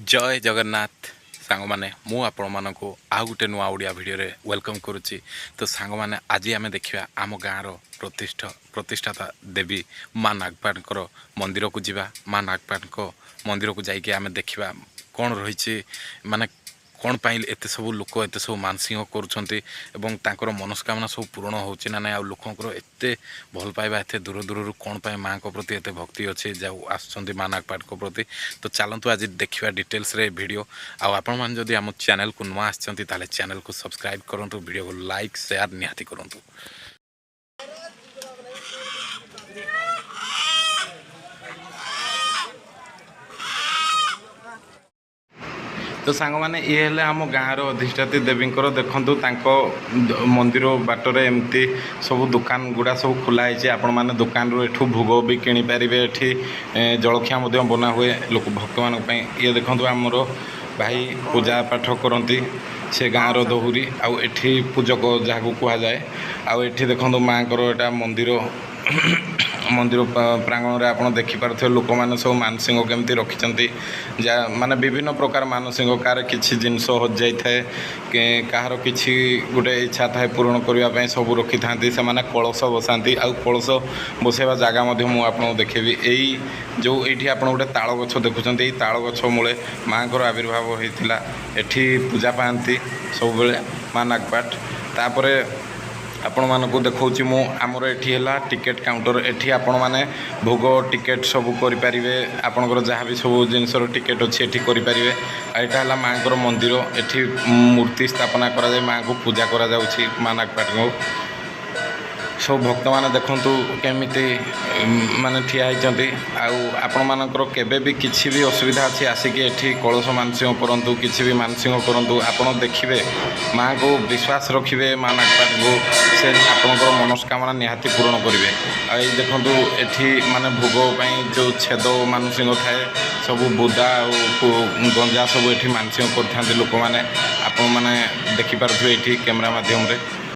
ଜୟ ଜଗନ୍ନାଥ ସାଙ୍ଗମାନେ, ମୁଁ ଆପଣମାନଙ୍କୁ ଆଉ ଗୋଟେ ନୂଆ ଓଡ଼ିଆ ଭିଡ଼ିଓରେ welcome କରୁଛି। ତ ସାଙ୍ଗମାନେ, ଆଜି ଆମେ ଦେଖିବା ଆମ ଗାଁର ପ୍ରତିଷ୍ଠାତା ଦେବୀ ମା ନାଗପାଟଙ୍କର ମନ୍ଦିରକୁ ଯିବା। ମା ନାଗପାଟଙ୍କ ମନ୍ଦିରକୁ ଯାଇକି ଆମେ ଦେଖିବା କ'ଣ ରହିଛି, ମାନେ କ'ଣ ପାଇଁ ଏତେ ସବୁ ଲୋକ ଏତେ ସବୁ ମାନସିକ କରୁଛନ୍ତି ଏବଂ ତାଙ୍କର ମନସ୍କାମନା ସବୁ ପୂରଣ ହେଉଛି ନା ନାହିଁ, ଆଉ ଲୋକଙ୍କର ଏତେ ଭଲ ପାଇବା, ଏତେ ଦୂର ଦୂରରୁ କ'ଣ ପାଇଁ ମାଆଙ୍କ ପ୍ରତି ଏତେ ଭକ୍ତି ଅଛି, ଯାଉ ଆସୁଛନ୍ତି ମା ନାଗପାଟଙ୍କ ପ୍ରତି। ତ ଚାଲନ୍ତୁ, ଆଜି ଦେଖିବା ଡିଟେଲ୍ସରେ ଏ ଭିଡ଼ିଓ। ଆଉ ଆପଣମାନେ ଯଦି ଆମ ଚ୍ୟାନେଲକୁ ନୂଆ ଆସିଛନ୍ତି, ତାହେଲେ ଚ୍ୟାନେଲକୁ ସବସ୍କ୍ରାଇବ୍ କରନ୍ତୁ, ଭିଡ଼ିଓକୁ ଲାଇକ୍ ସେୟାର ନିହାତି କରନ୍ତୁ। ତ ସାଙ୍ଗମାନେ, ଇଏ ହେଲେ ଆମ ଗାଁର ଅଧିଷ୍ଠାତ୍ରୀ ଦେବୀଙ୍କର। ଦେଖନ୍ତୁ, ତାଙ୍କ ମନ୍ଦିର ବାଟରେ ଏମିତି ସବୁ ଦୋକାନ ଗୁଡ଼ା ସବୁ ଖୋଲା ହେଇଛି। ଆପଣମାନେ ଦୋକାନରୁ ଏଠୁ ଭୋଗ ବି କିଣିପାରିବେ। ଏଠି ଜଳଖିଆ ମଧ୍ୟ ବନା ହୁଏ ଲୋକ ଭକ୍ତମାନଙ୍କ ପାଇଁ। ଇଏ ଦେଖନ୍ତୁ, ଆମର ଭାଇ ପୂଜା ପାଠ କରନ୍ତି। ସେ ଗାଁର ଦହୁରୀ ଆଉ ଏଠି ପୂଜକ ଯାହାକୁ କୁହାଯାଏ। ଆଉ ଏଠି ଦେଖନ୍ତୁ, ମାଆଙ୍କର ଏଇଟା ମନ୍ଦିର। ମନ୍ଦିର ପ୍ରାଙ୍ଗଣରେ ଆପଣ ଦେଖିପାରୁଥିବେ ଲୋକମାନେ ସବୁ ମାନସିକ କେମିତି ରଖିଛନ୍ତି, ଯାହା ମାନେ ବିଭିନ୍ନ ପ୍ରକାର ମାନସିକ। କାହାର କିଛି ଜିନିଷ ହଜିଯାଇଥାଏ, କାହାର କିଛି ଗୋଟେ ଇଚ୍ଛା ଥାଏ ପୂରଣ କରିବା ପାଇଁ, ସବୁ ରଖିଥାନ୍ତି ସେମାନେ। କଳସ ବସାନ୍ତି ଆଉ କଳସ ବସାଇବା ଜାଗା ମଧ୍ୟ ମୁଁ ଆପଣଙ୍କୁ ଦେଖେଇବି। ଏଇ ଯେଉଁ ଏଇଠି ଆପଣ ଗୋଟେ ତାଳ ଗଛ ଦେଖୁଛନ୍ତି, ଏଇ ତାଳ ଗଛ ମୂଳେ ମାଆଙ୍କର ଆବିର୍ଭାବ ହେଇଥିଲା। ଏଠି ପୂଜା ପାଆନ୍ତି ସବୁବେଳେ ମା ନାଗପାଟ। ତାପରେ ଆପଣମାନଙ୍କୁ ଦେଖାଉଛି ମୁଁ, ଆମର ଏଠି ହେଲା ଟିକେଟ୍ କାଉଣ୍ଟର। ଏଠି ଆପଣମାନେ ଭୋଗ ଟିକେଟ୍ ସବୁ କରିପାରିବେ। ଆପଣଙ୍କର ଯାହା ବି ସବୁ ଜିନିଷର ଟିକେଟ୍ ଅଛି, ଏଠି କରିପାରିବେ। ଆଉ ଏଇଟା ହେଲା ମାଆଙ୍କର ମନ୍ଦିର। ଏଠି ମୂର୍ତ୍ତି ସ୍ଥାପନା କରାଯାଏ, ମାଆଙ୍କୁ ପୂଜା କରାଯାଉଛି, ମା ନାଗପାଟଙ୍କୁ। ସବୁ ଭକ୍ତମାନେ ଦେଖନ୍ତୁ କେମିତି ମାନେ ଠିଆ ହେଇଛନ୍ତି। ଆଉ ଆପଣମାନଙ୍କର କେବେ ବି କିଛି ବି ଅସୁବିଧା ଅଛି, ଆସିକି ଏଠି କଳସ ମାନସିକ କରନ୍ତୁ, କିଛି ବି ମାନସିକ କରନ୍ତୁ। ଆପଣ ଦେଖିବେ, ମାଆଙ୍କୁ ବିଶ୍ୱାସ ରଖିବେ, ମା ନାଗପାଟଙ୍କୁ, ସେ ଆପଣଙ୍କର ମନସ୍କାମନା ନିହାତି ପୂରଣ କରିବେ। ଆଉ ଏଇ ଦେଖନ୍ତୁ, ଏଠି ମାନେ ଭୋଗ ପାଇଁ ଯେଉଁ ଛେଦ ମାନସିକ ଥାଏ ସବୁ, ବୁଦା ଆଉ ଗଞ୍ଜା ସବୁ ଏଠି ମାନସିକ କରିଥାନ୍ତି ଲୋକମାନେ। ଆପଣମାନେ ଦେଖିପାରୁଥିବେ ଏଇଠି କ୍ୟାମେରା ମାଧ୍ୟମରେ।